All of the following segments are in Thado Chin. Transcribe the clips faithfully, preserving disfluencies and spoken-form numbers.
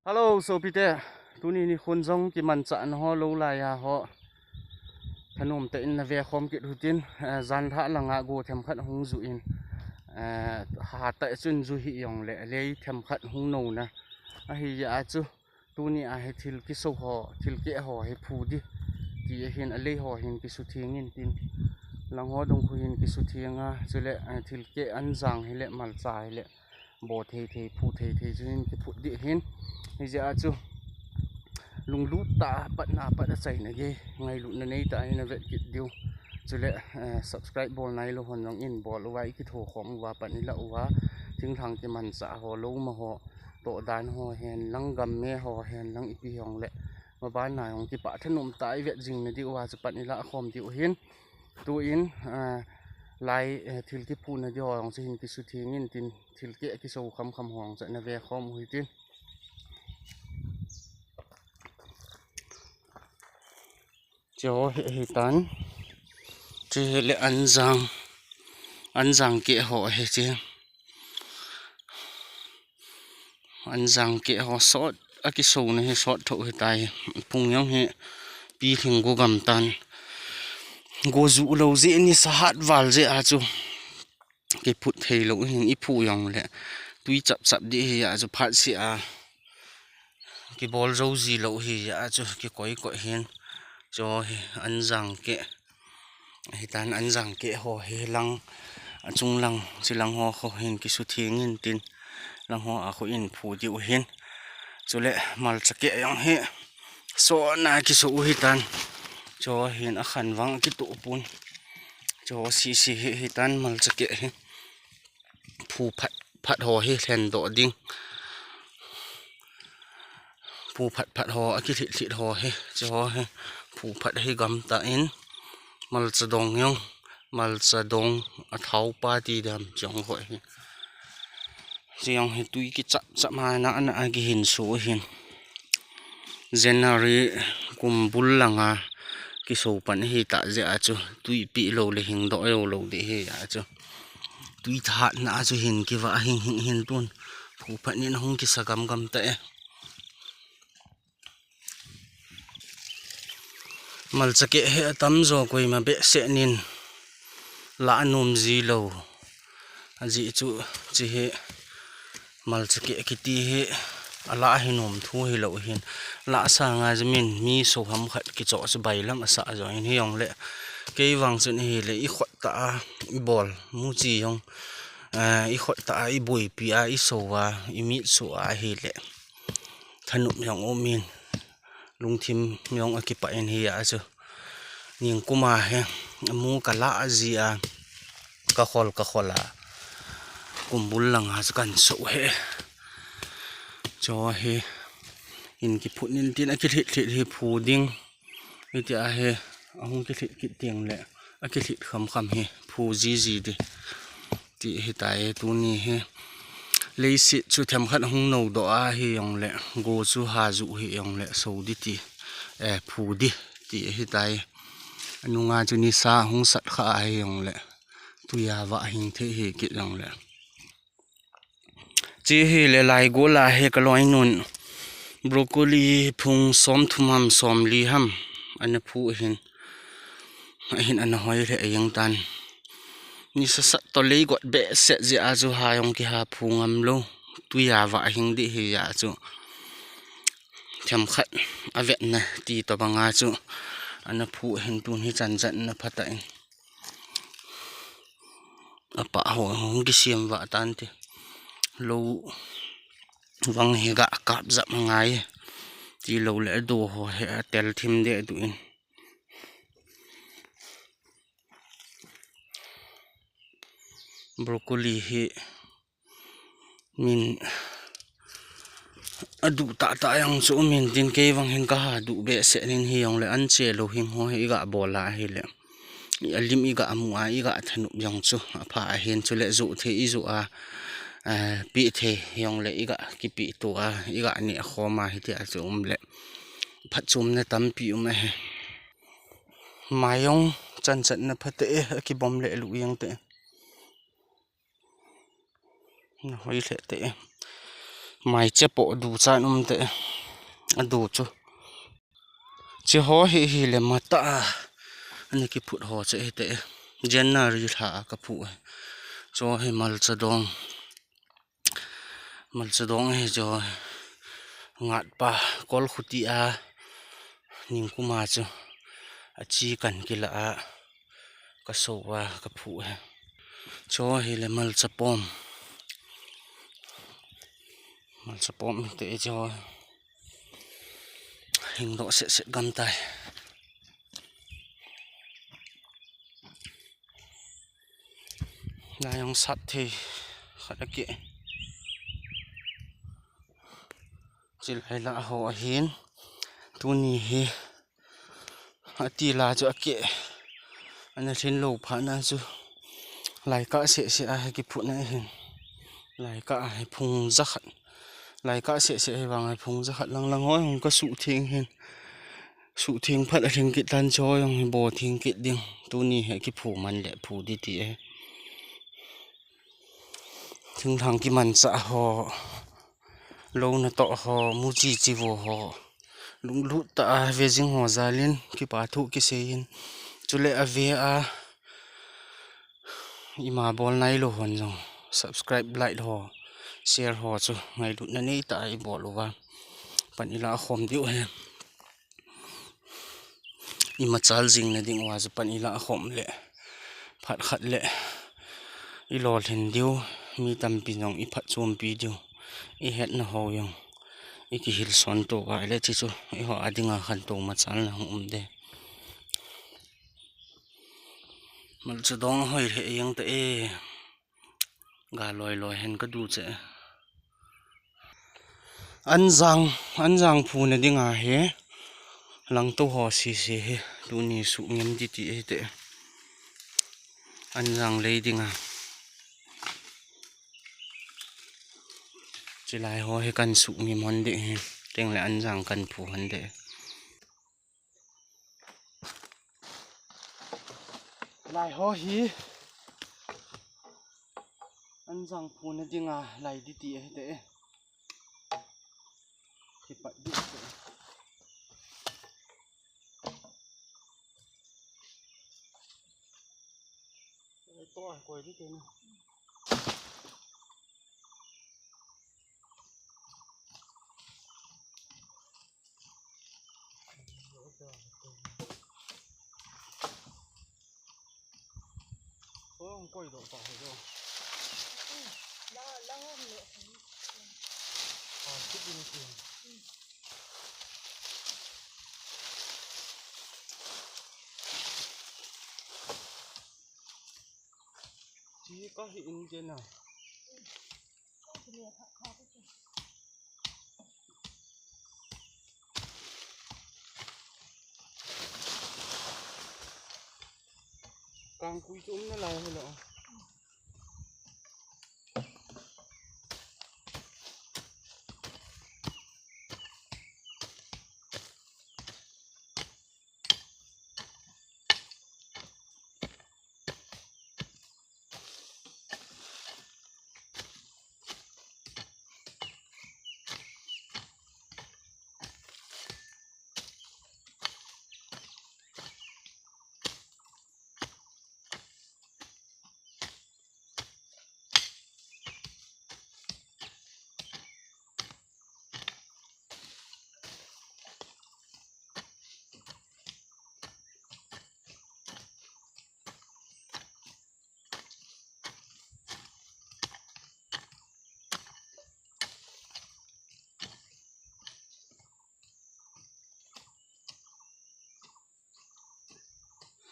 Hello, sopite. Tuni nikhon jong kimanchah na ho lou lai a ho thanom tah in na ve khom kit u hitin, eh, jan lha langa go themkhat hung ju in, eh, hatah chun ju hih jongle lei themkhat hung nou na. Ahi jeh a chu tuni a hi thil kiso ho, thil keh ho hi phu di ti ahin, alei ho hin kisutheng in tin. Lang ho dong khu hin kisutheng a, chule, eh, thil keh anjang hile, malcha hile, bo thei thei, phu thei thei chu hin kiphut di hin. Hijeh a chu lunglut tah a patna pat a chaina gei, ngailutna nei tah in na vet kit diu. Chule, eh, subscribe bol nailou hon jong in bol uva, i kitho khom uva, pan i la uva, thinglhang kimanchah ho, lou ma ho, toh dan ho hen lang, gam me ho hen lang, ipi hong le, maban na jong kipah thanom tah a i vet jing na diu a chu pan i la khom diu hin. Tu in, ah, lai, eh, thil kiphu na di ho jong chu hin kisutheng in tin, thil keh kiso kham kham ho jong chu na ve khom u hitin. Chu hi, hi tan. Chu hi le anjang, anjang keh ho hi chu. Anjang keh ho sot, a kiso na hi sot tho hi tai. Phung jong hi pilhing go gam tan. Go ju lou jeh, nisa hat val jeh a chu kiphut thei lou hin, i phu jongle tui chap chap di hi a chu phat si a kibol jo ji lou hi a chu kikoi koi hin. Chu hi anjang keh. Hi tan anjang keh ho hi lang, achung lang, chi lang ho khu hin kisutheng in tin, lang ho a khu in phu diu hin. Chule malcha keh jong hi sot na kiso u hi tan. Chu hin akhan vang kitoh pon. Chu sisi hi, hi tan malcha keh hi. Phu phat phat ho hi lhen doh ding. Phu phat phat ho, a kilhit lhit ho hi, chu ho hi, phu phat hi gam tah in, malcha dong jong, malcha dong a thau pa ti dam chu ho hi. Chu jong hi tui kichap chap ma na, na a kihin so hin. January kum bul langa kiso pan hi tah jeh a chu tui pi lou le hing doh jou lou di hi a chu. Tui that na a chu hin kiva hing hing hin tun. Phu phat nin hung kisa gam gam ta e. Malcha keh hi atam jo, koima behseh nin la anom ji lou. Ajeh chu chi hi malcha keh kiti hi ala hi nom thu hi lou hin. La sanga jamin mi so ham khat kicho chu bailam asa jo hin hi jong le. Kei vang chun hi le i khot ta a i bol mu chi jong, eh, i khot ta a i boipi a i so a i mit so a hi le. Thanom jong um in, lungthim jong akipah in hi a chu. Ningkum a hi, amu kala ji a, kakhol kakhol a. Kum bul langa chu kan so hi. Chu hi, in kiphut nin tin a kilhit lhit hi phu ding. Hiti a hi, ahung kilhit kit ding le, akilhit kham kham hi, phu ji ji di. Ti hi tai tuni hi. Leiset chu themkhat hung nou doh a hi jong le, go chu ha ju hi jong le, so di ti, eh, phu di ti hi tai. Anunga chu nisa hung sat kha a hi jong le, tui a va hing thei hi kit jong le. Chi hi le lai go la hi ka loi nun. Broccoli phung som thum ham som li ham. Ana phu hin. Ahin ana hoi le a jeng tan. Nisa sat to lei got behseh jeh a chu ha jong kiha phu ngam lou. Tui a va hing di hi a chu. Themkhat a vet na ti to banga chu. Ana phu hin tun hi chan chan na pha ta in. Apa ho hung kisem va tan ti. Lou vang hi ga kap jap ngai. Ti lou le do ho hi a tel thim de du in. Broccoli hi min adu tah tah jong chu min tin kei vang hin ka ha du behseh nin hi jong le an che lou hing ho hi i ga bol a hi le. I a lim i ga mu a i ga thanom jong chu a pha a hin chu le ju thei i ju a, eh, pi thei jong le i ga kipi tu a i ga ni a khom a hi ti a chu um le. Phat chum na tampi um a hi. Mai jong chan chan na pha te e, a kibom le lu jeng te. Na hoi le te e. Mai che po du chan um te. A du chu. Che ho hi hi le mata a. Ani kiphut ho che hi te. January lha a ka phu. Cho hi malcha dong. Malcha dong hi cho ngat pa kol khuti a ningkuma chu a chi kan kila a ka so a ka phu he. Cho hi le malcha pom. Malcha pom te cho. Hing do se se gam tai. Lai jong sat thei khat a ke. Chilai la ho ahin. Tuni hi. Ati la chu a ke. Ana thin lo pha na chu. Lai ka se se a kiphut na hin. Lai ka a phung za khat. Lai ka se se hi vang phung za khat lang lang ho hung ka su thing hin. Su thing phat a thing kit tan cho jong hi bo thing kit ding. Tuni he kiphu man le phu di ti e. Thingthang kimancha ho, lo na to ho, mu chi chi vo ho, lunglut ta a vejing ho jalin kipa thu kisei in. Chule a ve a ima bol nai lo hon jong subscribe, like ho, share ho chu ngailut na nei ta a i bol uva. Pan ila khom diu he. Ima chal jing na ding uva chu pan ila khom le phat khat le i lolhin diu, mi tampi jong i phatchompi diu, i hetna ho jong i kihil son to uva le chi chu i ho a dinga khan to ma chal na hung um de. Malcha dong hoi he jeng ta e. Ga loi loi hen ka du che. Anjang, anjang phu na dinga he. Langto ho si si he. Tuni su ngem di ti e te. Anjang lei dinga. Chilai ho he kan su ngem hon de he. Teng le anjang kan phu hon de. Lai ho hi anjang phu na dinga lai di ti e te. Kipat di te. Ai to ai koi di te na. Ôi, không quay được tao rồi. La, la hôm nữa. À, chút đi nữa kìa. Chỉ có hiện trên nào. Kangkui chu um nalai hilo.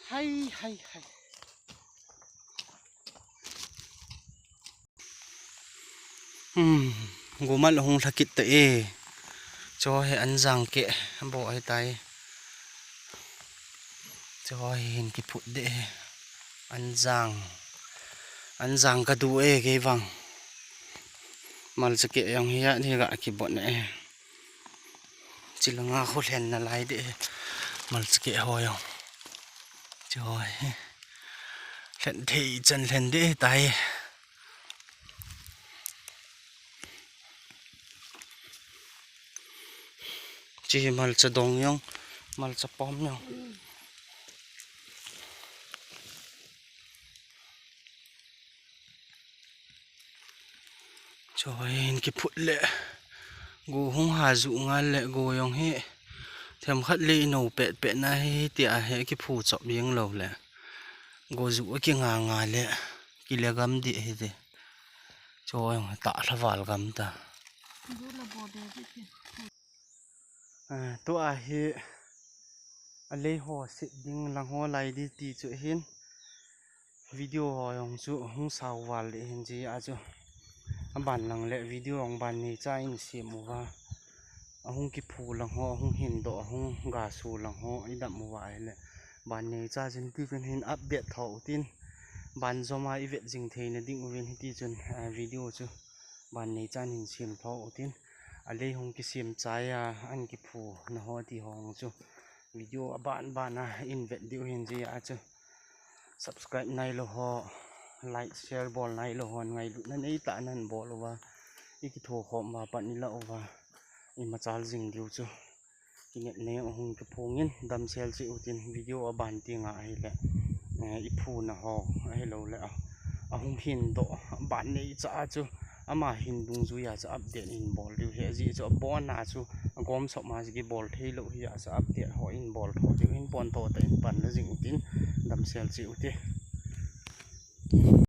Hai, hai, hai. Hmm, gumal hung lhakit ta e. Cho he anjang ke bo ai tai. Cho he hin kiphut de he. Anjang. Anjang ka du e kei vang. Malcha ke jong hi a ni ga kibot ne e. Chilanga ho lhen nalai de he. Malcha ke ho jong. Cho he. Lhen thei chan lhen de tai. Hi malcha dong jong, malcha pom jong. Chuin kiphut le go hung ha ju ngal le go jong hi themkhat le ino pet pet na hi tia hi kiphu chop jeng lou le go ju a kinga nga le kile gam di hi ti. Chuin ta lhaval gam ta. Tua hi alei ho sit ding lang ho lai di ti chu hin video ho jong chu hung sau val le hin ji a chu aban lang le video jong ban nei cha in sem uva ahung kiphu lang ho ahung hin doh ahung ga su lang ho i dam uva le ban nei cha jin ti chun hin update tho utin ban joma i vet jing theina ding uvin hiti chun video chu ban nei chan hin sem tho utin alei hung kisem chai a an kiphu na ho ti ho chu video aban ban a in vet diu hin ji a chu subscribe nai lou ho like share bol nai lou ho ngailutna nei ta nan bol uva i kitho khom uva pan i la uva i machal jing diu chu kinep nei ahung kiphung in damsel cheh utin video aban ti nga ahile i phu na ho ahilou le ahung hin doh ban nei cha a chu ama hin dungjuia chu update in bol diu hi aji chu abon a chu agom sop ma chu kibol thei lou hi a chu update ho in bol tho diu in pon tho ta in pan la jing utin damsel cheh ute.